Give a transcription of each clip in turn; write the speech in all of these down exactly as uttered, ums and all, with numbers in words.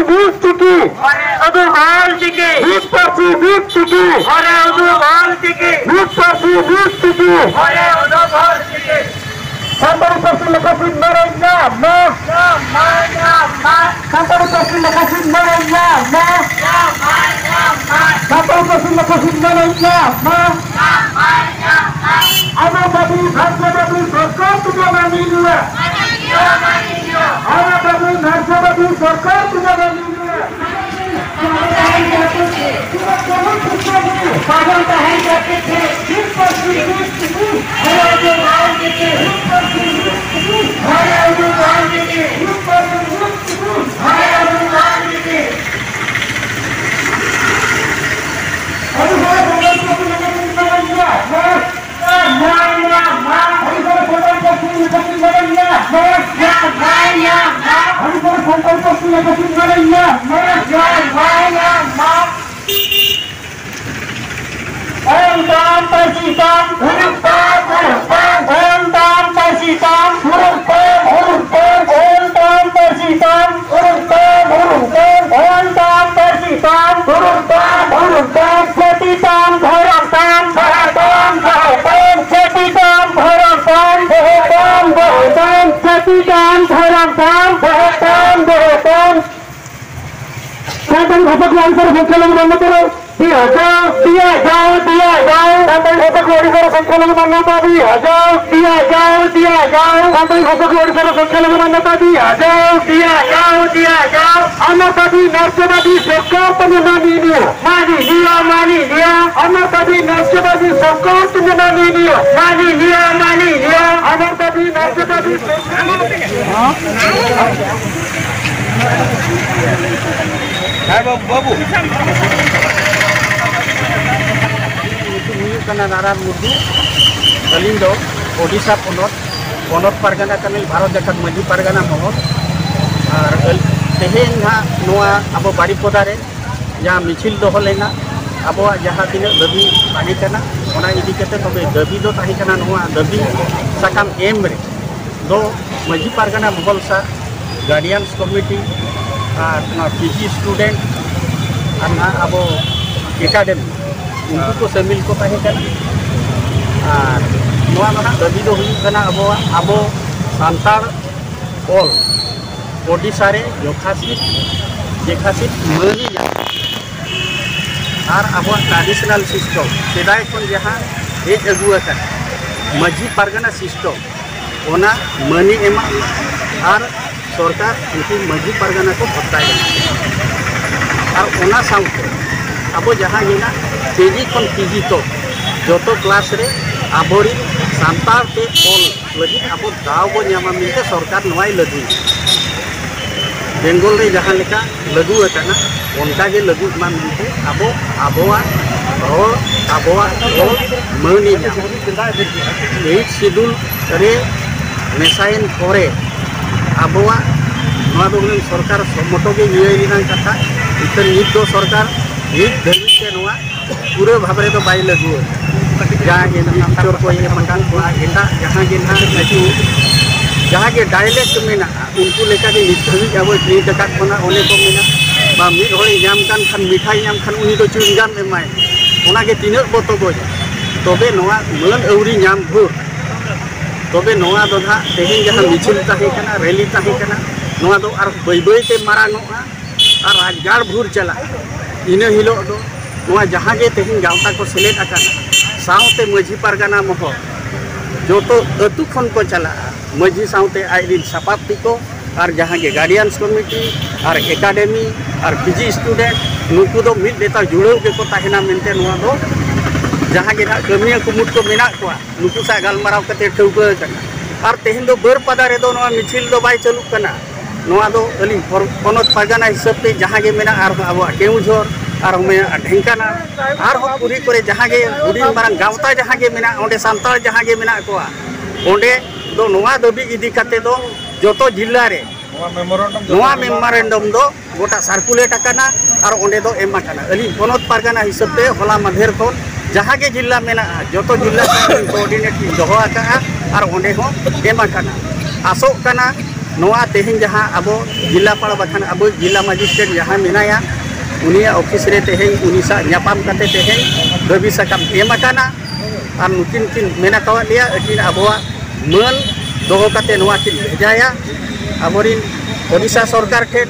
ᱢᱤᱫ ᱪᱤᱠᱤ᱾ ᱦᱚᱨᱮ ᱩᱫᱩᱜ ᱚᱞ ᱪᱤᱠᱤ᱾ ᱢᱤᱫ ᱯᱟᱹᱨᱥᱤ ᱢᱤᱫ ᱪᱤᱠᱤ᱾ ᱦᱚᱨᱮ ᱩᱫᱩᱜ ᱚᱞ ᱪᱤᱠᱤ᱾ ᱢᱤᱫ ᱯᱟᱹᱨᱥᱤ ᱢᱤᱫ ᱪᱤᱠᱤ᱾ ᱦᱚᱨᱮ ᱩᱫᱩᱜ ᱚᱞ ᱪᱤᱠᱤ᱾ ᱥᱟᱱᱛᱟᱲᱤ ᱯᱟᱹᱨᱥᱤ ᱞᱮᱠᱷᱟ ᱥᱤᱫ ᱢᱟᱹᱱ ᱧᱟᱢ ᱢᱟ᱾ ᱧᱟᱢ ᱢᱟ, ᱧᱟᱢ ᱢᱟ᱾ ᱥᱟᱱᱛᱟᱲᱤ ᱯᱟᱹᱨᱥᱤ ᱞᱮᱠᱷᱟ ᱥᱤᱫ ᱢᱟᱹᱱ ᱧᱟᱢ ᱢᱟ᱾ ᱧᱟᱢ ᱢᱟ, ᱧᱟᱢ ᱢᱟ᱾ ᱥᱟᱱᱛᱟᱲᱤ ᱯᱟᱹᱨᱥᱤ ᱞᱮᱠᱷᱟ ᱥᱤᱫ ᱢᱟᱹᱱ ᱧᱟᱢ ᱢᱟ᱾ ᱧᱟᱢ ᱢᱟ, ᱧᱟᱢ ᱢᱟ᱾ ᱟᱵᱚ ᱫᱟᱹᱵᱤ ᱫᱷᱟᱨᱡᱚ ᱫᱟᱹᱵᱤ ᱥᱚᱨᱠᱟᱨ ᱛᱮᱜᱮ ᱢᱟᱹᱱᱢᱤ ᱱᱚᱣᱟ᱾ ᱟᱵᱚ ᱫᱟᱹᱵᱤ ᱫᱷᱟᱨᱡᱚ ᱫᱟᱹᱵᱤ ᱥᱚᱨᱠᱟᱨ ᱛᱮᱜᱮ ᱢᱟᱹᱱᱢᱤ ᱱᱚᱣᱟ᱾ ᱚᱞ ᱛᱟᱢ ᱯᱟᱹᱨᱥᱤ ᱛᱟᱢ, ᱦᱩᱲᱩᱜ ᱛᱟᱢ, ᱦᱩᱲᱩᱜ ᱛᱟᱢ᱾ ᱚᱞ ᱛᱟᱢ ᱯᱟᱹᱨᱥᱤ ᱛᱟᱢ, ᱦᱩᱲᱩᱜ ᱛᱟᱢ, ᱦᱩᱲᱩᱜ ᱛᱟᱢ᱾ ᱚᱞ ᱛᱟᱢ ᱯᱟᱹᱨᱥᱤ ᱛᱟᱢ, ᱦᱩᱲᱩᱜ ᱛᱟᱢ, ᱦᱩᱲᱩᱜ ᱛᱟᱢ᱾ ᱚᱞ ᱛᱟᱢ ᱯᱟᱹᱨᱥᱤ ᱛᱟᱢ, ᱦᱩᱲᱩᱜ ᱛᱟᱢ, ᱦᱩᱲᱩᱜ ᱛᱟᱢ᱾ ᱡᱟᱹᱛᱤ ᱛᱟᱢ, ᱫᱷᱚᱨᱚᱢ ᱛᱟᱢ, ᱵᱟᱦᱟ ᱛᱟᱢ, ᱵᱟᱦᱟ ᱛᱟᱢ᱾ ᱡᱟᱹᱛᱤ ᱛᱟᱢ, ᱫᱷᱚᱨᱚᱢ ᱛᱟᱢ, ᱵᱟᱦᱟ ᱛᱟᱢ, ᱵᱟᱦᱟ ᱛᱟᱢ᱾ ᱡᱟᱹᱛᱤ ᱛᱟᱢ, ᱫᱷᱚᱨᱚᱢ ᱛᱟᱢ, ᱵᱟᱦᱟ ᱛᱟᱢ, ᱵᱟᱦᱟ ᱛᱟᱢ᱾ ᱥᱟᱱᱛᱟᱲᱤ ᱵᱷᱟᱥᱟ ᱠᱚ ᱟᱹᱰᱤ ᱥᱟᱨᱟ ᱥᱚᱝᱠᱷᱟ ᱞᱟᱹᱜᱤᱫ ᱢᱟᱱᱱᱚᱛᱟ ᱨᱮ ᱫᱤᱭᱟ ᱡᱟᱣ, ᱫᱤᱭᱟ ᱡᱟᱣ, ᱫᱤᱭᱟ ᱡᱟᱣ᱾ ᱥᱟᱱᱛᱟᱲᱤ ᱵᱷᱟᱥᱟ ᱠᱚ ᱟᱹᱰᱤ ᱥᱟᱨᱟ ᱥᱚᱝᱠᱷᱟ ᱞᱟᱹᱜᱤᱫ ᱢᱟᱱᱱᱚᱛᱟ ᱫᱤᱭᱟ ᱡᱟᱣ, ᱫᱤᱭᱟ ᱡᱟᱣ, ᱫᱤᱭᱟ ᱡᱟᱣ᱾ ᱥᱟᱱᱛᱟᱲᱤ ᱵᱷᱟᱥᱟ ᱠᱚ ᱟᱹᱰᱤ ᱥᱟᱨᱟ ᱥᱚᱝᱠᱷᱟ ᱞᱟᱹᱜᱤᱫ ᱢᱟᱱᱱᱚᱛᱟ ᱫᱤᱭᱟ ᱡᱟᱣ, ᱫᱤᱭᱟ ᱡᱟᱣ, ᱫᱤᱭᱟ ᱡᱟᱣ᱾ ᱚᱱᱟ ᱫᱟᱹᱵᱤ ᱢᱚᱨᱡᱟᱫᱟ ᱫᱤ ᱥᱚᱨᱠᱟᱨ ᱛᱮ ᱢᱟᱹᱱᱤ ᱫᱤᱭᱟ, ᱢᱟᱹᱱᱤ ᱫᱤᱭᱟ, ᱢᱟᱹᱱᱤ ᱫᱤᱭᱟ᱾ ᱚᱱᱟ ᱫᱟᱹᱵᱤ ᱢᱚᱨᱡᱟᱫᱟ ᱫᱤ ᱥᱚᱨᱠᱟᱨ ᱛᱮ ᱢᱟᱹᱱᱤ ᱫᱤᱭᱟ, ᱢᱟᱹᱱᱤ ᱫᱤᱭᱟ, ᱢᱟᱹᱱᱤ ᱫᱤᱭᱟ᱾ ᱚᱱᱟ ᱫᱟᱹᱵᱤ ᱢᱚᱨᱡᱟᱫᱟ ᱫᱤ ᱥᱚᱨᱠᱟᱨ᱾ ᱦᱮᱸ ᱵᱟᱹᱵᱩ, ᱵᱟᱹᱵᱩ᱾ ᱧᱩᱛᱩᱢ ᱦᱩᱭᱩᱜ ᱠᱟᱱᱟ ᱱᱟᱨᱟᱱ ᱢᱩᱨᱢᱩ᱾ ᱟᱹᱞᱤᱧ ᱫᱚ ᱳᱰᱤᱥᱟ ᱯᱚᱱᱚᱛ, ᱯᱚᱱᱚᱛ ᱯᱟᱨᱜᱟᱱᱟ ᱠᱟᱱᱟᱹᱧ, ᱵᱷᱟᱨᱚᱛ ᱡᱟᱠᱟᱛ ᱢᱟᱹᱡᱷᱤ ᱯᱟᱨᱜᱟᱱᱟ ᱢᱚᱦᱚᱞ᱾ ᱟᱨ ᱟᱹᱞ-, ᱛᱮᱦᱮᱧ ᱱᱟᱦᱟᱜ ᱱᱚᱣᱟ ᱟᱵᱚ ᱵᱟᱨᱤᱯᱚᱫᱟ ᱨᱮ ᱡᱟᱦᱟᱸ ᱢᱤᱪᱷᱤᱞ ᱫᱚᱦᱚ ᱞᱮᱱᱟ, ᱟᱵᱚᱣᱟᱜ ᱡᱟᱦᱟᱸ ᱛᱤᱱᱟᱹᱜ ᱫᱟᱹᱵᱤ ᱛᱟᱦᱮᱸ ᱠᱟᱱᱟ, ᱚᱱᱟ ᱤᱫᱤ ᱠᱟᱛᱮ, ᱛᱚᱵᱮ ᱫᱟᱹᱵᱤ ᱫᱚ ᱛᱟᱦᱮᱸ ᱠᱟᱱᱟ ᱱᱚᱣᱟ ᱫᱟᱹᱵᱤ ᱥᱟᱠᱟᱢ ᱮᱢ ᱨᱮ ᱫᱚ ᱢᱟᱹᱡᱷᱤ ᱯᱟᱨᱜᱟᱱᱟ ᱢᱚᱦᱚᱞ ᱥᱟᱶ, ᱜᱟᱨᱰᱤᱭᱟᱱᱥ ᱠᱚᱢᱤᱴᱤ, ᱟᱨ ᱱᱚᱣᱟ ᱯᱤ ᱡᱤ ᱥᱴᱩᱰᱮᱱᱴ ᱟᱨ ᱱᱟᱦᱟᱜ ᱟᱵᱚ ᱮᱠᱟᱰᱮᱢᱤ, ᱩᱱᱠᱩ ᱠᱚ ᱥᱟᱹᱢᱤᱞ ᱠᱚ ᱛᱟᱦᱮᱸ ᱠᱟᱱᱟ᱾ ᱟᱨ ᱱᱚᱣᱟ ᱫᱚ ᱱᱟᱦᱟᱜ ᱫᱟᱹᱵᱤ ᱫᱚ ᱦᱩᱭᱩᱜ ᱠᱟᱱᱟ ᱟᱵᱚᱣᱟᱜ, ᱟᱵᱚ ᱥᱟᱱᱛᱟᱲ ᱚᱞ ᱳᱰᱤᱥᱟ ᱨᱮ ᱡᱚᱛᱷᱟᱥᱤᱛ, ᱡᱮᱛᱷᱟᱥᱤᱛ ᱢᱟᱹᱱ ᱮ ᱧᱟᱢ ᱟᱨ ᱟᱵᱚᱣᱟᱜ traditional system, ᱥᱮᱫᱟᱭ ᱠᱷᱚᱱ ᱡᱟᱦᱟᱸ ᱦᱮᱡ ᱟᱹᱜᱩ ᱟᱠᱟᱱ ᱢᱟᱹᱡᱷᱤ ᱯᱟᱨᱜᱟᱱᱟ system, ᱚᱱᱟ ᱢᱟᱹᱱᱤ ᱮᱢᱟᱜ ᱢᱟ ᱟᱨ ᱥᱚᱨᱠᱟᱨ ᱩᱱᱠᱩ ᱢᱟᱹᱡᱷᱤ ᱯᱟᱨᱜᱟᱱᱟ ᱠᱚ ᱵᱷᱚᱛᱛᱟᱭ ᱮᱢᱟ᱾ ᱟᱨ ᱚᱱᱟ ᱥᱟᱶᱛᱮ ᱟᱵᱚ ᱡᱟᱦᱟᱸ ᱢᱮᱱᱟᱜ ᱠᱮ ᱡᱤ ᱠᱷᱚᱱ ᱯᱤ ᱡᱤ ᱛᱚᱠ ᱡᱚᱛᱚ ᱠᱞᱟᱥ ᱨᱮ ᱟᱵᱚᱨᱤᱱ ᱥᱟᱱᱛᱟᱲ ᱛᱮ ᱚᱞ ᱞᱟᱹᱜᱤᱫ ᱟᱵᱚ ᱫᱟᱣ ᱵᱚ ᱧᱟᱢᱟ ᱢᱮᱱᱛᱮ ᱥᱚᱨᱠᱟᱨ ᱱᱚᱣᱟᱭ ᱞᱟᱹᱜᱩᱭᱟ᱾ ᱵᱮᱝᱜᱚᱞ ᱨᱮ ᱡᱟᱦᱟᱸ ᱞᱮᱠᱟ ᱞᱟᱹᱜᱩ ᱟᱠᱟᱱᱟ, ᱚᱱᱠᱟ ᱜᱮ ᱞᱟᱹᱜᱩᱜ ᱢᱟ ᱢᱮᱱᱛᱮ ᱟᱵᱚ ᱟᱵᱚᱣᱟᱜ ᱨᱚᱲ, ᱟᱵᱚᱣᱟᱜ ᱨᱚᱲ ᱢᱟᱹᱱ ᱮ ᱧᱟᱢ᱾ ᱮᱭᱤᱴ ᱥᱤᱰᱩᱞ ᱨᱮ ᱢᱮᱥᱟᱭᱮᱱ ᱯᱚᱨᱮ ᱟᱵᱚᱣᱟᱜ ᱱᱚᱣᱟ ᱫᱚ ᱦᱩᱱᱟᱹᱝ ᱥᱚᱨᱠᱟᱨ ᱥᱚᱢᱢᱚᱛᱚ ᱜᱮ ᱧᱮᱞ ᱨᱮᱱᱟᱜ ᱠᱟᱛᱷᱟ᱾ ᱤᱠᱷᱟᱹᱱ ᱱᱤᱛ ᱫᱚ ᱥᱚᱨᱠᱟᱨ ᱱᱤᱛ ᱫᱷᱟᱹᱵᱤᱡ ᱛᱮ ᱱᱚᱣᱟ ᱯᱩᱨᱟᱹ ᱵᱷᱟᱵᱽ ᱨᱮᱫᱚ ᱵᱟᱭ ᱞᱟᱹᱜᱩ ᱟᱠᱟᱱᱟ᱾ ᱡᱟᱦᱟᱸ ᱜᱮ ᱱᱟᱦᱟᱜ ᱪᱚᱨ ᱠᱚ ᱮᱢ ᱟᱠᱟᱫ ᱠᱚᱣᱟ, ᱮᱴᱟᱜ ᱡᱟᱦᱟᱸ ᱜᱮ ᱱᱟᱦᱟᱜ ᱱᱩᱠᱩ ᱡᱟᱦᱟᱸ ᱜᱮ ᱰᱟᱭᱞᱮᱠᱴ ᱢᱮᱱᱟᱜᱼᱟ, ᱩᱱᱠᱩ ᱞᱮᱠᱟ ᱜᱮ ᱱᱤᱛ ᱫᱷᱟᱹᱵᱤᱡ ᱟᱵᱚᱭ ᱴᱨᱤᱴ ᱟᱠᱟᱫ ᱵᱚᱱᱟ᱾ ᱚᱱᱮ ᱠᱚ ᱢᱮᱱᱟ, ᱵᱟ ᱢᱤᱫ ᱦᱚᱲᱮ ᱧᱟᱢ ᱠᱟᱱ ᱠᱷᱟᱱ, ᱢᱤᱴᱷᱟᱭ ᱧᱟᱢ ᱠᱷᱟᱱ ᱩᱱᱤ ᱫᱚ ᱪᱩᱭᱤᱝᱜᱟᱢ ᱮᱢᱟᱭ, ᱚᱱᱟ ᱜᱮ ᱛᱤᱱᱟᱹᱜ ᱵᱚ ᱛᱚᱜᱚᱡᱟ᱾ ᱛᱚᱵᱮ ᱱᱚᱣᱟ ᱢᱟᱹᱱ ᱟᱹᱣᱨᱤ ᱧᱟᱢ ᱵᱷᱳᱨ, ᱛᱚᱵᱮ ᱱᱚᱣᱟ ᱫᱚ ᱱᱟᱦᱟᱜ ᱛᱮᱦᱮᱧ ᱡᱟᱦᱟᱸ ᱢᱤᱪᱷᱤᱞ ᱛᱟᱦᱮᱸ ᱠᱟᱱᱟ, ᱨᱮᱞᱤ ᱛᱟᱦᱮᱸ ᱠᱟᱱᱟ, ᱱᱚᱣᱟ ᱫᱚ ᱟᱨ ᱵᱟᱹᱭ ᱵᱟᱹᱭ ᱛᱮ ᱢᱟᱨᱟᱝ ᱚᱜᱼᱟ ᱟᱨ ᱨᱟᱡᱽᱜᱟᱲ ᱵᱷᱳᱨ ᱪᱟᱞᱟᱜᱼᱟ᱾ ᱤᱱᱟᱹ ᱦᱤᱞᱳᱜ ᱫᱚ ᱱᱚᱣᱟ ᱡᱟᱦᱟᱸ ᱜᱮ ᱛᱮᱦᱮᱧ ᱜᱟᱶᱛᱟ ᱠᱚ ᱥᱮᱞᱮᱫ ᱟᱠᱟᱱᱟ, ᱥᱟᱶᱛᱮ ᱢᱟᱹᱡᱷᱤ ᱯᱟᱨᱜᱟᱱᱟ ᱢᱚᱦᱚᱞ, ᱡᱚᱛᱚ ᱟᱹᱛᱩ ᱠᱷᱚᱱ ᱠᱚ ᱪᱟᱞᱟᱜᱼᱟ᱾ ᱢᱟᱹᱡᱷᱤ ᱥᱟᱶᱛᱮ ᱟᱡ ᱨᱤᱱ ᱥᱟᱯᱟᱵ ᱛᱮᱠᱚ ᱟᱨ ᱡᱟᱦᱟᱸ ᱜᱮ ᱜᱟᱨᱰᱤᱭᱟᱱᱥ ᱠᱚᱢᱤᱴᱤ ᱟᱨ ᱮᱠᱟᱰᱮᱢᱤ ᱟᱨ ᱯᱤ ᱡᱤ ᱥᱴᱩᱰᱮᱱᱴ, ᱱᱩᱠᱩ ᱫᱚ ᱢᱤᱫ ᱞᱮᱛᱟᱲ ᱡᱩᱲᱟᱹᱣ ᱜᱮᱠᱚ ᱛᱟᱦᱮᱱᱟ ᱢᱮᱱᱛᱮ ᱱᱚᱣᱟ ᱫᱚ ᱡᱟᱦᱟᱸ ᱜᱮ ᱱᱟᱦᱟᱜ ᱠᱟᱹᱢᱤᱭᱟᱹ ᱠᱩᱢᱩᱴ ᱠᱚ ᱢᱮᱱᱟᱜ ᱠᱚᱣᱟ, ᱱᱩᱠᱩ ᱥᱟᱶ ᱜᱟᱞᱢᱟᱨᱟᱣ ᱠᱟᱛᱮ ᱴᱷᱟᱹᱣᱠᱟᱹ ᱟᱠᱟᱱᱟ᱾ ᱟᱨ ᱛᱮᱦᱮᱧ ᱫᱚ ᱵᱟᱹᱨᱯᱟᱫᱟ ᱨᱮᱫᱚ ᱱᱚᱣᱟ ᱢᱤᱪᱷᱤᱞ ᱫᱚ ᱵᱟᱭ ᱪᱟᱹᱞᱩᱜ ᱠᱟᱱᱟ᱾ ᱱᱚᱣᱟ ᱫᱚ ᱟᱹᱞᱤᱧ ᱯᱚᱨ-, ᱯᱚᱱᱚᱛ ᱯᱟᱨᱜᱟᱱᱟ ᱦᱤᱥᱟᱹᱵ ᱛᱮ ᱡᱟᱦᱟᱸ ᱜᱮ ᱢᱮᱱᱟᱜᱼᱟ, ᱟᱨᱦᱚᱸ ᱟᱵᱚᱣᱟᱜ ᱠᱮᱣᱩᱡᱷᱚᱨ, ᱟᱨᱦᱚᱸ ᱢᱮᱱᱟᱜᱼᱟ ᱰᱷᱮᱝᱠᱟᱱᱟᱞ, ᱟᱨᱦᱚᱸ ᱯᱩᱨᱤ ᱠᱚᱨᱮ ᱡᱟᱦᱟᱸ ᱜᱮ ᱦᱩᱰᱤᱧ ᱢᱟᱨᱟᱝ ᱜᱟᱶᱛᱟ ᱡᱟᱦᱟᱸ ᱜᱮ ᱢᱮᱱᱟᱜᱼᱟ, ᱚᱸᱰᱮ ᱥᱟᱱᱛᱟᱲ ᱡᱟᱦᱟᱸ ᱜᱮ ᱢᱮᱱᱟᱜ ᱠᱚᱣᱟ, ᱚᱸᱰᱮ ᱫᱚ ᱱᱚᱣᱟ ᱫᱟᱹᱵᱤ ᱤᱫᱤ ᱠᱟᱛᱮ ᱫᱚ ᱡᱚᱛᱚ ᱡᱤᱞᱟ ᱨᱮ ᱱᱚᱣᱟ ᱢᱮᱢᱳᱨᱮᱱᱰᱟᱢ ᱡᱚᱛᱚ ᱱᱚᱣᱟ ᱢᱮᱢᱳᱨᱮᱱᱰᱟᱢ ᱫᱚ ᱜᱚᱴᱟ ᱥᱟᱨᱠᱩᱞᱮᱴ ᱟᱠᱟᱱᱟ ᱟᱨ ᱚᱸᱰᱮ ᱫᱚ ᱮᱢ ᱟᱠᱟᱱᱟ᱾ ᱟᱹᱞᱤᱧ ᱯᱚᱱᱚᱛ ᱯᱟᱨᱜᱟᱱᱟ ᱦᱤᱥᱟᱹᱵ ᱛᱮ ᱦᱚᱞᱟ ᱢᱟᱫᱷᱮᱨ ᱠᱷᱚᱱ ᱡᱟᱦᱟᱸ ᱜᱮ ᱡᱤᱞᱟ ᱢᱮᱱᱟᱜᱼᱟ, ᱡᱚᱛᱚ ᱡᱤᱞᱟ ᱠᱚ ᱟᱹᱞᱤᱧ ᱠᱳᱚᱨᱰᱤᱱᱮᱴ ᱞᱤᱧ ᱫᱚᱦᱚ ᱟᱠᱟᱫᱼᱟ ᱟᱨ ᱚᱸᱰᱮ ᱦᱚᱸ ᱮᱢ ᱟᱠᱟᱱᱟ᱾ ᱟᱥᱚᱜ ᱠᱟᱱᱟ ᱱᱚᱣᱟ ᱛᱮᱦᱮᱧ ᱡᱟᱦᱟᱸ ᱟᱵᱚ ᱡᱤᱞᱟᱯᱟᱲ ᱵᱟᱠᱷᱟᱱ ᱟᱵᱚ ᱡᱤᱞᱟ ᱢᱟᱡᱤᱥᱴᱨᱮᱴ ᱡᱟᱦᱟᱸ ᱢᱮᱱᱟᱭᱟ, ᱩᱱᱤᱭᱟᱜ ᱚᱯᱷᱤᱥ ᱨᱮ ᱛᱮᱦᱮᱧ ᱩᱱᱤ ᱥᱟᱶ ᱧᱟᱯᱟᱢ ᱠᱟᱛᱮ ᱛᱮᱦᱮᱧ ᱫᱟᱹᱵᱤ ᱥᱟᱠᱟᱢ ᱮᱢ ᱟᱠᱟᱱᱟ᱾ ᱟᱨ ᱱᱩᱠᱤᱱ ᱠᱤᱱ ᱢᱮᱱ ᱟᱠᱟᱣᱟᱫ ᱞᱮᱭᱟ, ᱟᱹᱠᱤᱱ ᱟᱵᱚᱣᱟᱜ ᱢᱟᱹᱱ ᱫᱚᱦᱚ ᱠᱟᱛᱮ ᱱᱚᱣᱟ ᱠᱤᱱ ᱵᱷᱮᱡᱟᱭᱟ ᱟᱵᱚᱨᱤᱱ ᱳᱰᱤᱥᱟ ᱥᱚᱨᱠᱟᱨ ᱴᱷᱮᱱ᱾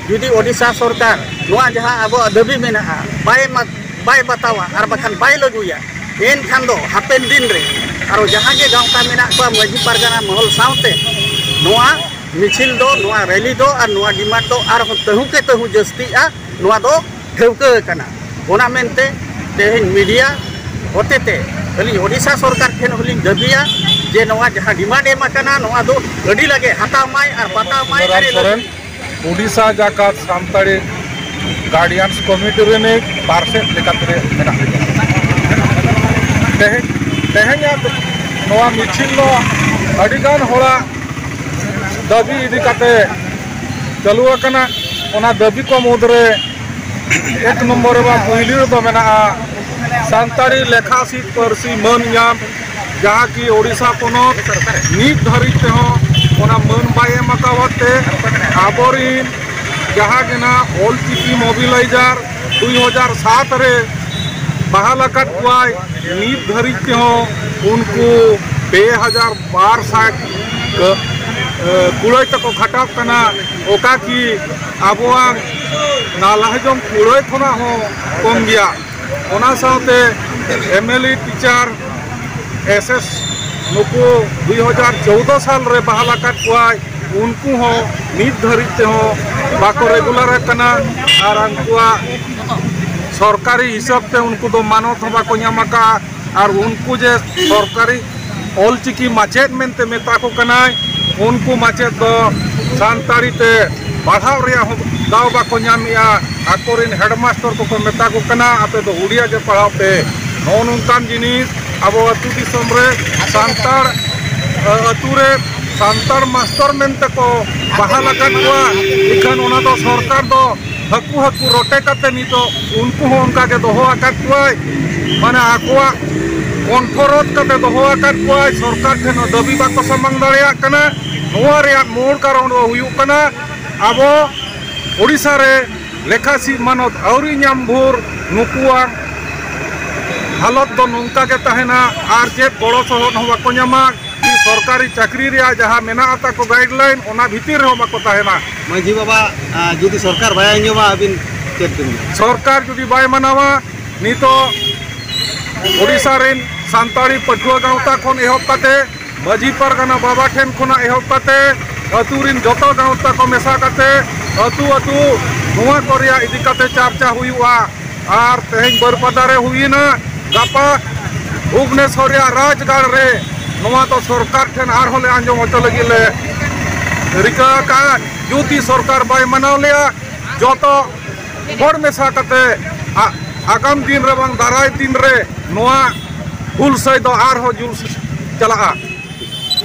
ᱡᱩᱫᱤ ᱳᱰᱤᱥᱟ ᱥᱚᱨᱠᱟᱨ ᱱᱚᱣᱟ ᱡᱟᱦᱟᱸ ᱟᱵᱚᱣᱟᱜ ᱫᱟᱹᱵᱤ ᱢᱮᱱᱟᱜᱼᱟ ᱵᱟᱭ ᱢᱟ-, ᱵᱟᱭ ᱵᱟᱛᱟᱣᱟ ᱟᱨ ᱵᱟᱠᱷᱟᱱ ᱵᱟᱭ ᱞᱟᱹᱜᱩᱭᱟ, ᱮᱱᱠᱷᱟᱱ ᱫᱚ ᱦᱟᱯᱮᱱ ᱫᱤᱱ ᱨᱮ ᱟᱨᱚ ᱡᱟᱦᱟᱸ ᱜᱮ ᱜᱟᱶᱛᱟ ᱢᱮᱱᱟᱜ ᱠᱚᱣᱟ ᱢᱟᱹᱡᱷᱤ ᱯᱟᱨᱜᱟᱱᱟ ᱢᱚᱦᱚᱞ ᱥᱟᱶᱛᱮ ᱱᱚᱣᱟ ᱢᱤᱪᱷᱤᱞ ᱫᱚ, ᱱᱚᱣᱟ ᱨᱮᱞᱤ ᱫᱚ ᱟᱨ ᱱᱚᱣᱟ ᱰᱤᱢᱟᱱᱰ ᱫᱚ ᱟᱨᱦᱚᱸ ᱛᱟᱹᱦᱩ ᱠᱮ ᱛᱟᱹᱦᱩ ᱡᱟᱹᱥᱛᱤᱜᱼᱟ, ᱱᱚᱣᱟ ᱫᱚ ᱴᱷᱟᱹᱣᱠᱟᱹ ᱟᱠᱟᱱᱟ᱾ ᱚᱱᱟ ᱢᱮᱱᱛᱮ ᱛᱮᱦᱮᱧ ᱢᱤᱰᱤᱭᱟ ᱦᱚᱛᱮᱛᱮ ᱟᱹᱞᱤᱧ ᱳᱰᱤᱥᱟ ᱥᱚᱨᱠᱟᱨ ᱴᱷᱮᱱ ᱦᱚᱸᱞᱤᱧ ᱫᱟᱹᱵᱤᱭᱟ ᱡᱮ ᱱᱚᱣᱟ ᱡᱟᱦᱟᱸ ᱰᱤᱢᱟᱱᱰ ᱮᱢ ᱟᱠᱟᱱᱟ, ᱱᱚᱣᱟ ᱫᱚ ᱟᱹᱰᱤ ᱞᱟᱜᱮ ᱦᱟᱛᱟᱣ ᱢᱟᱭ ᱟᱨ ᱵᱟᱛᱟᱣ ᱢᱟᱭ᱾ ᱥᱩᱱᱫᱚᱨᱟᱢ ᱟᱹᱰᱤ ᱞᱟᱜᱮ ᱥᱚᱨᱮᱱ, ᱳᱰᱤᱥᱟ ᱡᱟᱠᱟᱛ ᱥᱟᱱᱛᱟᱲᱤ ᱜᱟᱨᱰᱤᱭᱟᱱᱥ ᱠᱚᱢᱤᱴᱤ ᱨᱤᱱᱤᱡ ᱯᱟᱨᱥᱮᱛ ᱞᱮᱠᱟᱛᱮ ᱢᱮᱱᱟᱜ ᱞᱤᱧᱟ᱾ ᱛᱮᱦᱮᱧ, ᱛᱮᱦᱮᱧᱟᱜ ᱱᱚᱣᱟ ᱢᱤᱪᱷᱤᱞ ᱫᱚ ᱟᱹᱰᱤᱜᱟᱱ ᱦᱚᱲᱟᱜ ᱫᱟᱹᱵᱤ ᱤᱫᱤ ᱠᱟᱛᱮ ᱪᱟᱹᱞᱩ ᱟᱠᱟᱱᱟ᱾ ᱚᱱᱟ ᱫᱟᱹᱵᱤ ᱠᱚ ᱢᱩᱫᱽᱨᱮ ᱮᱠ ᱱᱚᱢᱵᱚᱨ ᱨᱮ ᱵᱟ ᱯᱩᱭᱞᱩ ᱨᱮᱫᱚ ᱢᱮᱱᱟᱜᱼᱟ ᱥᱟᱱᱛᱟᱲᱤ ᱞᱮᱠᱷᱟ ᱥᱤᱫ ᱯᱟᱹᱨᱥᱤ ᱢᱟᱹᱱ ᱧᱟᱢ, ᱡᱟᱦᱟᱸ ᱠᱤ ᱳᱰᱤᱥᱟ ᱯᱚᱱᱚᱛ ᱱᱤᱛ ᱫᱷᱟᱹᱨᱤᱡ ᱛᱮᱦᱚᱸ ᱚᱱᱟ ᱢᱟᱹᱱ ᱵᱟᱭ ᱮᱢ ᱟᱠᱟᱣᱟᱫ ᱛᱮ ᱟᱵᱚᱨᱤᱱ ᱡᱟᱦᱟᱸ ᱜᱮ ᱱᱟᱜ ᱚᱞ ᱪᱤᱠᱤ ᱢᱚᱵᱤᱞᱟᱭᱡᱟᱨ ᱫᱩᱭ ᱦᱟᱡᱟᱨ ᱥᱟᱛ ᱨᱮ ᱵᱟᱦᱟᱞ ᱟᱠᱟᱫ ᱠᱚᱣᱟᱭ, ᱱᱤᱛ ᱫᱷᱟᱹᱨᱤᱡ ᱛᱮᱦᱚᱸ ᱩᱱᱠᱩ ᱯᱮ ᱦᱟᱡᱟᱨ ᱵᱟᱨ ᱥᱟᱭ ᱠᱟᱹ-, ᱮ, ᱠᱩᱲᱟᱹᱭ ᱛᱮᱠᱚ ᱠᱷᱟᱴᱟᱜ ᱠᱟᱱᱟ, ᱚᱠᱟ ᱠᱤ ᱟᱵᱚᱣᱟᱜ ᱱᱟᱞᱦᱟ ᱡᱚᱝ ᱠᱩᱲᱟᱹᱭ ᱠᱷᱚᱱᱟᱜ ᱦᱚᱸ ᱠᱚᱢ ᱜᱮᱭᱟ᱾ ᱚᱱᱟ ᱥᱟᱶᱛᱮ M L A teacher S S ᱱᱩᱠᱩ ᱫᱩᱭ ᱦᱟᱡᱟᱨ ᱪᱳᱣᱫᱚ ᱥᱟᱞ ᱨᱮ ᱵᱟᱦᱟᱞ ᱟᱠᱟᱫ ᱠᱚᱣᱟᱭ, ᱩᱱᱠᱩ ᱦᱚᱸ ᱱᱤᱛ ᱫᱷᱟᱹᱨᱤᱡ ᱛᱮᱦᱚᱸ ᱵᱟᱠᱚ ᱨᱮᱜᱩᱞᱟᱨ ᱟᱠᱟᱱᱟ ᱟᱨ ᱩᱱᱠᱩᱣᱟᱜ ᱥᱚᱨᱠᱟᱨᱤ ᱦᱤᱥᱟᱹᱵ ᱛᱮ ᱩᱱᱠᱩ ᱫᱚ ᱢᱟᱱᱚᱛ ᱦᱚᱸ ᱵᱟᱠᱚ ᱧᱟᱢ ᱟᱠᱟᱫᱼᱟ᱾ ᱟᱨ ᱩᱱᱠᱩ ᱡᱮ ᱥᱚᱨᱠᱟᱨᱤ ᱚᱞᱪᱤᱠᱤ ᱢᱟᱪᱮᱫ ᱢᱮᱱᱛᱮ ᱢᱮᱛᱟ ᱠᱚ ᱠᱟᱱᱟᱭ, ᱩᱱᱠᱩ ᱢᱟᱪᱮᱫ ᱫᱚ ᱥᱟᱱᱛᱟᱲᱤ ᱛᱮ ᱯᱟᱲᱦᱟᱣ ᱨᱮᱭᱟᱜ ᱦᱚᱸ ᱫᱟᱣ ᱵᱟᱠᱚ ᱧᱟᱢᱮᱜᱼᱟ᱾ ᱟᱠᱚᱨᱮᱱ ᱦᱮᱰᱢᱟᱥᱴᱚᱨ ᱠᱚᱠᱚ ᱢᱮᱛᱟ ᱠᱚ ᱠᱟᱱᱟ, "ᱟᱯᱮ ᱫᱚ ᱩᱲᱤᱭᱟ ᱜᱮ ᱯᱟᱲᱦᱟᱣ ᱯᱮ᱾" ᱱᱚᱜᱼᱚ ᱱᱚᱝᱠᱟᱱ ᱡᱤᱱᱤᱥ ᱟᱵᱚ ᱟᱹᱛᱩ ᱫᱤᱥᱚᱢ ᱨᱮ ᱥᱟᱱᱛᱟᱲ, ᱟᱹᱛᱩ ᱨᱮ ᱥᱟᱱᱛᱟᱲ ᱢᱟᱥᱴᱚᱨ ᱢᱮᱱᱛᱮ ᱠᱚ ᱵᱟᱦᱟᱞ ᱟᱠᱟᱫ ᱠᱚᱣᱟ᱾ ᱮᱱᱠᱷᱟᱱ ᱚᱱᱟ ᱫᱚ ᱥᱚᱨᱠᱟᱨ ᱫᱚ ᱦᱟᱹᱠᱩ ᱦᱟᱹᱠᱩ ᱨᱚᱴᱮ ᱠᱟᱛᱮ ᱱᱤᱛᱚᱜ ᱩᱱᱠᱩ ᱦᱚᱸ ᱚᱱᱠᱟ ᱜᱮ ᱫᱚᱦᱚ ᱟᱠᱟᱫ ᱠᱚᱣᱟᱭ᱾ ᱢᱟᱱᱮ ᱟᱠᱚᱣᱟᱜ ᱠᱚᱱᱴᱷᱚᱨᱳᱫᱷ ᱠᱟᱛᱮ ᱫᱚᱦᱚ ᱟᱠᱟᱫ ᱠᱚᱣᱟᱭ, ᱥᱚᱨᱠᱟᱨ ᱴᱷᱮᱱ ᱦᱚᱸ ᱫᱟᱹᱵᱤ ᱵᱟᱠᱚ ᱥᱟᱢᱟᱝ ᱫᱟᱲᱮᱭᱟᱜ ᱠᱟᱱᱟ᱾ ᱱᱚᱣᱟ ᱨᱮᱭᱟᱜ ᱢᱩᱞ ᱠᱟᱨᱚᱱ ᱫᱚ ᱦᱩᱭᱩᱜ ᱠᱟᱱᱟ, ᱟᱵᱚ ᱳᱰᱤᱥᱟ ᱨᱮ ᱞᱮᱠᱷᱟ ᱥᱤᱫ ᱢᱟᱱᱚᱛ ᱟᱹᱣᱨᱤ ᱧᱟᱢ ᱵᱷᱳᱨ ᱱᱩᱠᱩᱣᱟᱜ ᱦᱟᱞᱚᱛ ᱫᱚ ᱱᱚᱝᱠᱟ ᱜᱮ ᱛᱟᱦᱮᱱᱟ ᱟᱨ ᱪᱮᱫ ᱜᱚᱲᱚ ᱥᱚᱦᱚᱫ ᱦᱚᱸ ᱵᱟᱠᱚ ᱧᱟᱢᱟ᱾ ᱥᱚᱨᱠᱟᱨᱤ ᱪᱟᱹᱠᱨᱤ ᱨᱮᱭᱟᱜ ᱡᱟᱦᱟᱸ ᱢᱮᱱᱟᱜ ᱛᱟᱠᱚ ᱜᱟᱭᱤᱰᱞᱟᱭᱤᱱ, ᱚᱱᱟ ᱵᱷᱤᱛᱤᱨ ᱨᱮᱦᱚᱸ ᱵᱟᱠᱚ ᱛᱟᱦᱮᱱᱟ᱾ ᱢᱟᱹᱡᱷᱤ ᱵᱟᱵᱟ, ᱟᱸ, ᱡᱩᱫᱤ ᱥᱚᱨᱠᱟᱨ ᱵᱟᱭ ᱟᱸᱡᱚᱢᱟ, ᱟᱹᱵᱤᱱ ᱪᱮᱫ ᱵᱤᱱ ᱢᱮᱱᱟ? ᱥᱚᱨᱠᱟᱨ ᱡᱩᱫᱤ ᱵᱟᱭ ᱢᱟᱱᱟᱣᱟ, ᱱᱤᱛᱚᱜ ᱳᱰᱤᱥᱟ ᱨᱮᱱ ᱥᱟᱱᱛᱟᱲᱤ ᱯᱟᱹᱴᱷᱩᱣᱟᱹ ᱜᱟᱶᱛᱟ ᱠᱷᱚᱱ ᱮᱦᱚᱵ ᱠᱟᱛᱮ, ᱢᱟᱹᱡᱷᱤ ᱯᱟᱨᱜᱟᱱᱟ ᱵᱟᱵᱟ ᱴᱷᱮᱱ ᱠᱷᱚᱱᱟᱜ ᱮᱦᱚᱵ ᱠᱟᱛᱮ, ᱟᱹᱛᱩ ᱨᱮᱱ ᱡᱚᱛᱚ ᱜᱟᱶᱛᱟ ᱠᱚ ᱢᱮᱥᱟ ᱠᱟᱛᱮ, ᱟᱹᱛᱩ ᱟᱹᱛᱩ ᱱᱚᱣᱟ ᱠᱚ ᱨᱮᱭᱟᱜ ᱤᱫᱤ ᱠᱟᱛᱮ ᱪᱟᱨᱪᱟ ᱦᱩᱭᱩᱜᱼᱟ᱾ ᱟᱨ ᱛᱮᱦᱮᱧ ᱵᱟᱹᱨᱯᱟᱫᱟ ᱨᱮ ᱦᱩᱭᱮᱱᱟ, ᱜᱟᱯᱟ ᱵᱷᱩᱵᱽᱱᱮᱥᱚᱨ ᱨᱮᱭᱟᱜ ᱨᱟᱡᱽᱜᱟᱲ ᱨᱮ ᱱᱚᱣᱟ ᱫᱚ ᱥᱚᱨᱠᱟᱨ ᱴᱷᱮᱱ ᱟᱨᱦᱚᱸ ᱞᱮ ᱟᱸᱡᱚᱢ ᱦᱚᱪᱚ ᱞᱟᱹᱜᱤᱫ ᱞᱮ ᱨᱤᱠᱟᱹ ᱟᱠᱟᱫᱼᱟ᱾ ᱡᱩᱫᱤ ᱥᱚᱨᱠᱟᱨ ᱵᱟᱭ ᱢᱟᱱᱟᱣ ᱞᱮᱭᱟ, ᱡᱚᱛᱚ ᱦᱚᱲ ᱢᱮᱥᱟ ᱠᱟᱛᱮ ᱟ-, ᱟᱜᱟᱢ ᱫᱤᱱ ᱨᱮ ᱵᱟᱝ ᱫᱟᱨᱟᱭ ᱫᱤᱱ ᱨᱮ ᱱᱚᱣᱟ ᱦᱩᱞᱥᱟᱹᱭ ᱫᱚ ᱟᱨᱦᱚᱸ ᱡᱩᱞ ᱪᱟᱞᱟᱜᱼᱟ᱾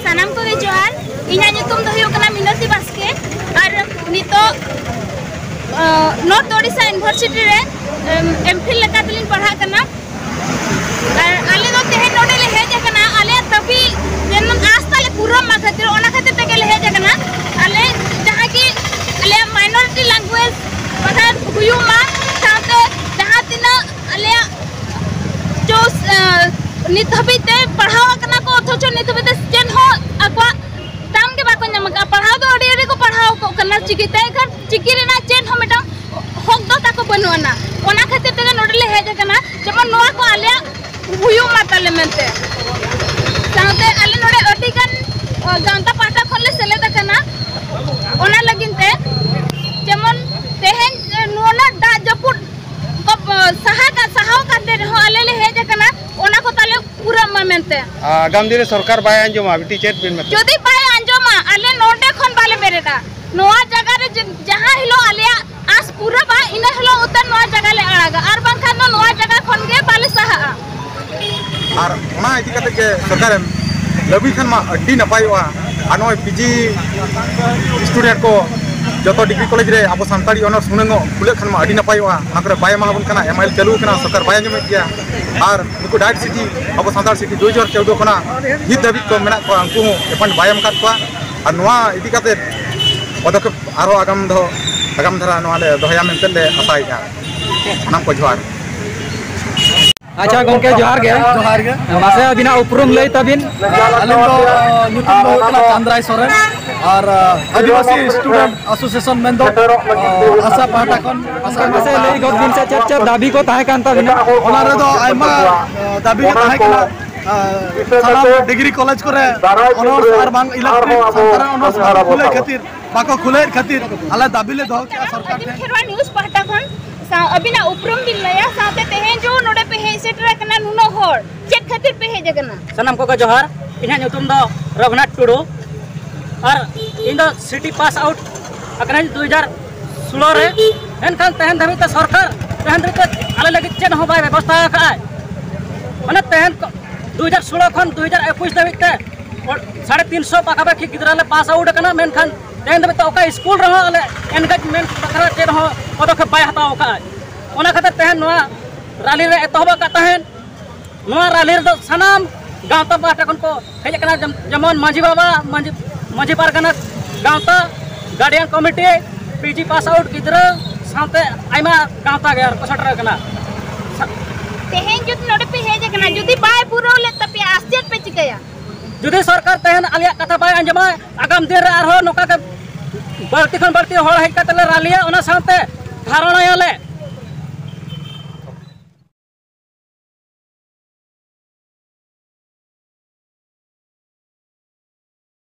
ᱥᱟᱱᱟᱢ ᱠᱚᱜᱮ ᱡᱚᱦᱟᱨ᱾ ᱤᱧᱟᱹᱜ ᱧᱩᱛᱩᱢ ᱫᱚ ᱦᱩᱭᱩᱜ ᱠᱟᱱᱟ ᱢᱤᱱᱚᱛᱤ ᱵᱟᱥᱠᱮ ᱟᱨ ᱱᱤᱛᱚᱜ, ᱟᱸ, ᱱᱚᱨᱛᱷ ᱳᱰᱤᱥᱟ ᱤᱭᱩᱱᱤᱵᱷᱟᱨᱥᱤᱴᱤ ᱨᱮ, ᱮᱢ, ᱮᱢᱯᱷᱤᱞ ᱞᱮᱠᱟ ᱛᱮᱞᱤᱧ ᱯᱟᱲᱦᱟᱜ ᱠᱟᱱᱟ᱾ ᱟᱨ ᱟᱞᱮ ᱫᱚ ᱛᱮᱦᱮᱧ ᱱᱚᱰᱮ ᱞᱮ ᱦᱮᱡ ᱟᱠᱟᱱᱟ, ᱟᱞᱮᱭᱟᱜ ᱫᱟᱹᱵᱤ ᱡᱮᱢᱚᱱ ᱟᱸᱥ ᱛᱟᱞᱮ ᱯᱩᱨᱟᱹᱜ ᱢᱟ ᱠᱷᱟᱹᱛᱤᱨ, ᱚᱱᱟ ᱠᱷᱟᱹᱛᱤᱨ ᱛᱮᱜᱮ ᱞᱮ ᱦᱮᱡ ᱟᱠᱟᱱᱟ᱾ ᱟᱞᱮ ᱡᱟᱦᱟᱸ ᱠᱤ ᱟᱞᱮᱭᱟᱜ minority language ᱵᱟᱠᱷᱟᱡ ᱦᱩᱭᱩᱜ ᱢᱟ, ᱥᱟᱶᱛᱮ ᱡᱟᱦᱟᱸ ᱛᱤᱱᱟᱹᱜ ᱟᱞᱮᱭᱟᱜ ᱡᱳᱥ, ᱟᱸ, ᱱᱤᱛ ᱦᱟᱹᱵᱤᱡ ᱛᱮ ᱯᱟᱲᱦᱟᱣ ᱟᱠᱟᱱᱟ ᱠᱚ, ᱚᱛᱷᱚᱪᱚ ᱱᱤᱛ ᱦᱟᱹᱵᱤᱡ ᱛᱮ ᱪᱮᱫ ᱦᱚᱸ ᱟᱠᱚᱣᱟᱜ ᱫᱟᱢ ᱜᱮ ᱵᱟᱠᱚ ᱧᱟᱢ ᱟᱠᱟᱫᱼᱟ᱾ ᱯᱟᱲᱦᱟᱣ ᱫᱚ ᱟᱹᱰᱤ ᱟᱹᱰᱤ ᱠᱚ ᱯᱟᱲᱦᱟᱣ ᱠᱚᱜ ᱠᱟᱱᱟ ᱪᱤᱠᱤ ᱛᱮ, ᱮᱱᱠᱷᱟᱱ ᱪᱤᱠᱤ ᱨᱮᱱᱟᱜ ᱪᱮᱫ ᱦᱚᱸ ᱢᱤᱫᱴᱟᱝ ᱦᱚᱠ ᱫᱚ ᱛᱟᱠᱚ ᱵᱟᱹᱱᱩᱜ ᱟᱱᱟ᱾ ᱚᱱᱟ ᱠᱷᱟᱹᱛᱤᱨ ᱛᱮᱜᱮ ᱱᱚᱰᱮ ᱞᱮ ᱦᱮᱡ ᱟᱠᱟᱱᱟ, ᱡᱮᱢᱚᱱ ᱱᱚᱣᱟ ᱠᱚ ᱟᱞᱮᱭᱟᱜ ᱦᱩᱭᱩᱜ ᱢᱟ ᱛᱟᱞᱮ ᱢᱮᱱᱛᱮ᱾ ᱥᱟᱶᱛᱮ ᱟᱞᱮ ᱱᱚᱰᱮ ᱟᱹᱰᱤ ᱜᱟᱱ, ᱚ, ᱜᱟᱶᱛᱟ ᱯᱟᱦᱴᱟ ᱠᱷᱚᱱ ᱞᱮ ᱥᱮᱞᱮᱫ ᱟᱠᱟᱱᱟ᱾ ᱚᱱᱟ ᱞᱟᱹᱜᱤᱫ ᱛᱮ ᱡᱮᱢᱚᱱ ᱛᱮᱦᱮᱧ, ᱮ, ᱱᱚᱣᱟ ᱫᱟᱜ ᱡᱟᱹᱯᱩᱫ ᱠᱚ, ᱚ, ᱥᱟᱦᱟ ᱠᱟ-, ᱥᱟᱦᱟᱣ ᱠᱟᱛᱮ ᱨᱮᱦᱚᱸ ᱟᱞᱮ ᱞᱮ ᱦᱮᱡ ᱟᱠᱟᱱᱟ, ᱚᱱᱟ ᱠᱚ ᱛᱟᱞᱮ ᱯᱩᱨᱟᱹᱜ ᱢᱟ ᱢᱮᱱᱛᱮ᱾ ᱟᱜᱟᱢ ᱫᱤᱱ ᱨᱮ ᱥᱚᱨᱠᱟᱨ ᱵᱟᱭ ᱟᱸᱡᱚᱢᱟ, ᱵᱤᱴᱤ, ᱪᱮᱫ ᱵᱤᱱ ᱢᱮᱛᱟ? ᱡᱩᱫᱤ ᱵᱟᱭ ᱟᱸᱡᱚᱢᱟ, ᱟᱞᱮ ᱱᱚᱰᱮ ᱠᱷᱚᱱ ᱵᱟᱞᱮ ᱵᱮᱨᱮᱫᱟ᱾ ᱱᱚᱣᱟ ᱡᱟᱭᱜᱟ ᱨᱮ ᱡᱮ-, ᱡᱟᱦᱟᱸ ᱦᱤᱞᱳᱜ ᱟᱞᱮᱭᱟᱜ ᱟᱸᱥ ᱯᱩᱨᱟᱹᱜᱼᱟ, ᱤᱱᱟᱹ ᱦᱤᱞᱳᱜ ᱩᱛᱟᱹᱨ ᱱᱚᱣᱟ ᱡᱟᱭᱜᱟ ᱞᱮ ᱟᱲᱟᱜᱟ, ᱟᱨ ᱵᱟᱝᱠᱷᱟᱱ ᱫᱚ ᱱᱚᱣᱟ ᱡᱟᱭᱜᱟ ᱠᱷᱚᱱ ᱜᱮ ᱵᱟᱞᱮ ᱥᱟᱦᱟᱜᱼᱟ᱾ ᱟᱨ ᱚᱱᱟ ᱤᱫᱤ ᱠᱟᱛᱮ ᱜᱮ ᱥᱚᱨᱠᱟᱨᱮᱢ ᱞᱟᱹᱵᱤ ᱠᱷᱟᱱ ᱢᱟ ᱟᱹᱰᱤ ᱱᱟᱯᱟᱭᱚᱜᱼᱟ᱾ ᱟᱨ ᱱᱚᱜᱼᱚᱭ ᱯᱤᱡᱤ ᱥᱴᱩᱰᱮᱱᱴ ᱠᱚ ᱡᱚᱛᱚ ᱰᱤᱜᱽᱨᱤ ᱠᱚᱞᱮᱡᱽ ᱨᱮ ᱟᱵᱚ ᱥᱟᱱᱛᱟᱲᱤ ᱚᱱᱟᱨᱥ ᱦᱩᱱᱟᱹᱝ ᱠᱷᱩᱞᱟᱹᱜ ᱠᱷᱟᱱ ᱢᱟ ᱟᱹᱰᱤ ᱱᱟᱯᱟᱭᱚᱜᱼᱟ᱾ ᱚᱱᱟ ᱠᱚᱨᱮ ᱵᱟᱭ ᱮᱢᱟ ᱵᱚᱱ ᱠᱟᱱᱟ, ᱮᱢ ᱟᱭ ᱮᱞ ᱪᱟᱹᱞᱩ ᱟᱠᱟᱱᱟ, ᱥᱚᱨᱠᱟᱨ ᱵᱟᱭ ᱟᱸᱡᱚᱢᱮᱫ ᱜᱮᱭᱟ᱾ ᱟᱨ ᱱᱩᱠᱩ ᱰᱟᱭᱮᱴ ᱥᱤᱴᱤ ᱟᱵᱚ ᱥᱟᱱᱛᱟᱲ ᱥᱤᱴᱤ ᱫᱩ ᱦᱟᱡᱟᱨ ᱪᱳᱫᱽᱫᱳ ᱠᱷᱚᱱᱟᱜ ᱱᱤᱛ ᱫᱷᱟᱹᱵᱤᱡ ᱠᱚ ᱢᱮᱱᱟᱜ ᱠᱚᱣᱟ, ᱩᱱᱠᱩ ᱦᱚᱸ ᱮᱯᱚᱭᱮᱱᱴ ᱵᱟᱭ ᱮᱢ ᱟᱠᱟᱫ ᱠᱚᱣᱟ᱾ ᱟᱨ ᱱᱚᱣᱟ ᱤᱫᱤ ᱠᱟᱛᱮ ᱯᱚᱫᱚᱠᱷᱮᱯ ᱟᱨᱦᱚᱸ ᱟᱜᱟᱢ ᱫᱚ, ᱟᱜᱟᱢ ᱫᱷᱟᱨᱟ ᱱᱚᱣᱟ ᱞᱮ ᱫᱚᱦᱚᱭᱟ ᱢᱮᱱᱛᱮ ᱞᱮ ᱟᱥᱟᱭᱮᱫᱼᱟ᱾ ᱥᱟᱱᱟᱢ ᱠᱚ ᱡᱚᱦᱟᱨ᱾ ᱟᱪᱪᱷᱟ ᱜᱚᱝᱠᱮ, ᱡᱚᱦᱟᱨ ᱜᱮ᱾ ᱡᱚᱦᱟᱨ ᱜᱮ᱾ ᱢᱟᱥᱮ ᱟᱹᱵᱤᱱᱟᱜ ᱩᱯᱨᱩᱢ ᱞᱟᱹᱭ ᱛᱟᱵᱤᱱ᱾ ᱟᱹᱞᱤᱧ ᱫᱚ, ᱧᱩᱛᱩᱢ ᱫᱚ ᱦᱩᱭᱩᱜ ᱠᱟᱱᱟ ᱪᱟᱸᱫᱽᱨᱟᱭ ᱥᱚᱨᱮᱱ, ᱟᱨ ᱟᱹᱫᱤᱵᱟᱹᱥᱤ ᱥᱴᱩᱰᱮᱱᱴ ᱮᱥᱳᱥᱤᱭᱮᱥᱚᱱ ᱢᱮᱱᱫᱚ, ᱟᱥᱟ ᱯᱟᱦᱴᱟ ᱠᱷᱚᱱ ᱟᱥᱟ ᱢᱟᱥᱮ ᱞᱟᱹᱭ ᱜᱚᱫ ᱵᱤᱱ ᱥᱮ, ᱪᱮᱫ ᱪᱮᱫ ᱫᱟᱹᱵᱤ ᱠᱚ ᱛᱟᱦᱮᱸ ᱠᱟᱱ ᱛᱟᱵᱤᱱᱟ? ᱚᱱᱟ ᱨᱮᱫᱚ ᱟᱭᱢᱟ, ᱫᱟᱹᱵᱤ ᱜᱮ ᱛᱟᱦᱮᱸ ᱠᱟᱱᱟ᱾ ᱥᱟᱱᱟᱢ ᱰᱤᱜᱽᱨᱤ ᱠᱚᱞᱮᱡᱽ ᱠᱚᱨᱮ ᱚᱱᱟᱨᱥ ᱟᱨ ᱵᱟᱝ ᱤᱞᱮᱠᱴᱨᱤᱠ ᱥᱟᱱᱛᱟᱲ ᱚᱱᱟᱨᱥ ᱵᱟᱠᱚ ᱠᱷᱩᱞᱟᱹᱣᱮᱫ ᱠᱷᱟᱹᱛᱤᱨ, ᱵᱟᱠᱚ ᱠᱷᱩᱞᱟᱹᱣᱮᱫ ᱠᱷᱟᱹᱛᱤᱨ ᱟᱞᱮ ᱫᱟᱹᱵᱤ ᱞᱮ ᱫᱚᱦᱚ ᱠᱮᱜᱼᱟ ᱥᱚᱨᱠᱟᱨ ᱴᱷᱮᱱ᱾ ᱠᱷᱮᱨᱣᱟᱞ ᱱᱤᱭᱩᱡᱽ ᱯᱟᱦᱴᱟ ᱠᱷᱚᱱ ᱥᱟᱶ ᱟᱹᱵᱤᱱᱟᱜ ᱩᱯᱨᱩᱢ ᱵᱤᱱ ᱞᱟᱹᱭᱟ, ᱥᱟᱶᱛᱮ ᱛᱮᱦᱮᱧ ᱡᱚ ᱱᱚᱰᱮ ᱯᱮ ᱦᱮᱡ ᱥᱮᱴᱮᱨ ᱟᱠᱟᱱᱟ ᱱᱩᱱᱟᱹᱜ ᱦᱚᱲ, ᱪᱮᱫ ᱠᱷᱟᱹᱛᱤᱨ ᱯᱮ ᱦᱮᱡ ᱟᱠᱟᱱᱟ? ᱥᱟᱱᱟᱢ ᱠᱚᱜᱮ ᱡᱚᱦᱟᱨ᱾ ᱤᱧᱟᱹᱜ ᱧᱩᱛᱩᱢ ᱫᱚ ᱨᱚᱜᱷᱩᱱᱟᱛᱷ ᱴᱩᱰᱩ, ᱟᱨ ᱤᱧ ᱫᱚ ᱥᱤᱴᱤ ᱯᱟᱥ ᱟᱣᱩᱴ ᱟᱠᱟᱱᱟᱹᱧ ᱫᱩ ᱦᱟᱡᱟᱨ ᱥᱳᱞᱳ ᱨᱮ᱾ ᱢᱮᱱᱠᱷᱟᱱ ᱛᱮᱦᱮᱧ ᱫᱷᱟᱹᱵᱤᱡ ᱛᱮ ᱥᱚᱨᱠᱟᱨ ᱛᱮᱦᱮᱧ ᱫᱷᱟᱹᱵᱤᱡ ᱛᱮ ᱟᱞᱮ ᱞᱟᱹᱜᱤᱫ ᱪᱮᱫ ᱦᱚᱸ ᱵᱟᱭ ᱵᱮᱵᱚᱥᱛᱷᱟ ᱟᱠᱟᱫᱼᱟᱭ᱾ ᱢᱟᱱᱮ ᱛᱮᱦᱮᱧ ᱠᱚ-, ᱫᱩ ᱦᱟᱡᱟᱨ ᱥᱳᱞᱳ ᱠᱷᱚᱱ ᱫᱩ ᱦᱟᱡᱟᱨ ᱮᱠᱩᱥ ᱫᱷᱟᱹᱵᱤᱡ ᱛᱮ ᱥᱟᱲᱮ ᱛᱤᱱ ᱥᱚ ᱯᱟᱠᱟᱯᱟᱠᱤ ᱜᱤᱫᱽᱨᱟᱹ ᱞᱮ ᱯᱟᱥ ᱟᱣᱩᱴ ᱟᱠᱟᱱᱟ, ᱢᱮᱱᱠᱷᱟᱱ ᱛᱮᱦᱮᱧ ᱫᱷᱟᱹᱵᱤᱡ ᱛᱮ ᱚᱠᱟ ᱥᱠᱩᱞ ᱨᱮᱦᱚᱸ ᱟᱞᱮ ᱮᱱᱜᱮᱡᱢᱮᱱᱴ ᱵᱟᱠᱷᱨᱟ ᱪᱮᱫ ᱦᱚᱸ ᱯᱚᱫᱚᱠᱷᱮᱯ ᱵᱟᱭ ᱦᱟᱛᱟᱣ ᱟᱠᱟᱫᱼᱟ᱾ ᱚᱱᱟ ᱠᱷᱟᱹᱛᱤᱨ ᱛᱮᱦᱮᱧ ᱱᱚᱣᱟ ᱨᱟᱞᱤ ᱞᱮ ᱮᱛᱚᱦᱚᱵ ᱟᱠᱟᱫ ᱛᱟᱦᱮᱸᱫ᱾ ᱱᱚᱣᱟ ᱨᱟᱞᱤ ᱨᱮᱫᱚ ᱥᱟᱱᱟᱢ ᱜᱟᱶᱛᱟ ᱯᱟᱦᱴᱟ ᱠᱷᱚᱱ ᱠᱚ ᱦᱮᱡ ᱟᱠᱟᱱᱟ, ᱡᱮᱢ-, ᱡᱮᱢᱚᱱ ᱢᱟᱹᱡᱷᱤ ᱵᱟᱵᱟ, ᱢᱟᱹᱡᱷᱤ, ᱢᱟᱹᱡᱷᱤ ᱯᱟᱨᱜᱟᱱᱟ ᱜᱟᱶᱛᱟ, guardian committee, PG pass out ᱜᱤᱫᱽᱨᱟᱹ, ᱥᱟᱶᱛᱮ ᱟᱭᱢᱟ ᱜᱟᱶᱛᱟ ᱜᱮ ᱟᱨ ᱠᱚ ᱥᱮᱴᱮᱨ ᱟᱠᱟᱱᱟ᱾ ᱥᱟ- ᱛᱮᱦᱮᱧ ᱡᱩᱫᱤ ᱱᱚᱰᱮ ᱯᱮ ᱦᱮᱡ ᱟᱠᱟᱱᱟ, ᱡᱩᱫᱤ ᱵᱟᱭ ᱯᱩᱨᱟᱹᱣ ᱞᱮᱫ ᱛᱟᱯᱮᱭᱟ, ᱟᱨ ᱪᱮᱫ ᱯᱮ ᱪᱤᱠᱟᱹᱭᱟ? ᱡᱩᱫᱤ ᱥᱚᱨᱠᱟᱨ ᱛᱮᱦᱮᱧ ᱟᱞᱮᱭᱟᱜ ᱠᱟᱛᱷᱟ ᱵᱟᱭ ᱟᱸᱡᱚᱢᱟ, ᱟᱜᱟᱢ ᱫᱤᱱ ᱨᱮ ᱟᱨᱦᱚᱸ ᱱᱚᱝᱠᱟ ᱜᱮ ᱵᱟᱹᱲᱛᱤ ᱠᱷᱚᱱ ᱵᱟᱹᱲᱛᱤ ᱦᱚᱲ ᱦᱮᱡ ᱠᱟᱛᱮ ᱞᱮ ᱨᱟᱞᱤᱭᱟ, ᱚᱱᱟ ᱥᱟᱶᱛᱮ ᱫᱷᱟᱨᱚᱱᱟᱭᱟᱞᱮ᱾